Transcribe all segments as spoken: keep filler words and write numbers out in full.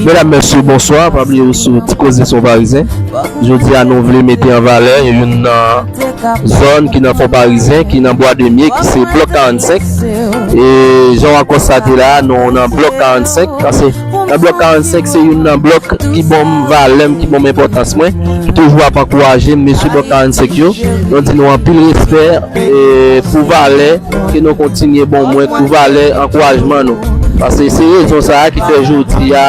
Medam, mesye, bonswa. Pa bliye w sou Ti Koze Son Parizyen. Jodi a, nou vle mete an valè youn nan zòn ki nan Fon Parizyen, ki nan Bwa de Mye, ki se blòk karannsenk. E jan w a konstate la, nou nan blòk karannsenk. Paske nan blòk karannsenk, se youn nan blòk ki ban m valè m, ki ban m enpòtans mwen, ki toujou ap ankouraje m. Mesye blòk karannsenk yo, nou di nou anpil respè, e, pou valè ke nou kontinye ban mwen, pou valè ankourajman nou. Paske se rezon sa a ki fè jodi a,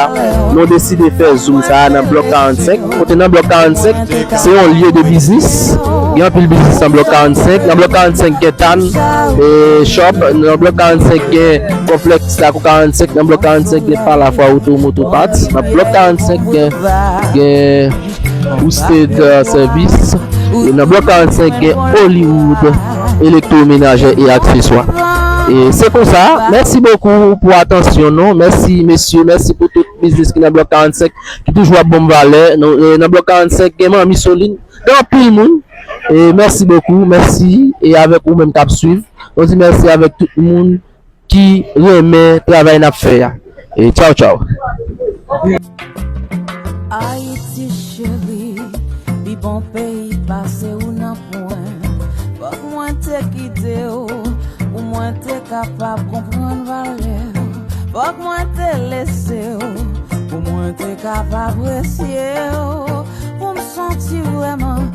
nou deside fè Zoom sa a nan blòk karannsenk. Kote nan blòk karannsenk, se yon lye de biznis. Gen anpil biznis nan blòk karannsenk. Nan blòk karannsenk, gen Tan, e, Shop. Nan blòk karannsenk, gen konplèks Lakou karannsenk. Nan blòk karannsenk, gen Palafwa Oto Moto Parts. Nan blòk karannsenk, gen, gen Boosted, uh, Service. E nan blòk karannsenk, gen Hollywood Elektromenajè e Akseswa. E se konsa, mèsi bokou pou atansyon nou. Mèsi, mesye, mèsi pou tout biznis ki nan blòk karannsenk, ki toujou ap ban m valè. Nou, e nan blòk karannsenk, gen Manmi Solin, gen anpil moun. E mèsi bokou, mèsi, e avèk ou menm k ap swiv. Nou di mèsi avèk tout moun ki renmen travay n ap fè a. E tchaw, tchaw. Ayiti cheri, pi bon peyi pase ou nan pwen. Fòk mwen te kite w pou mwen te kapab konprann valè w. Fòk mwen te lese w pou mwen te kapab apresye w. Pou m santi vrèman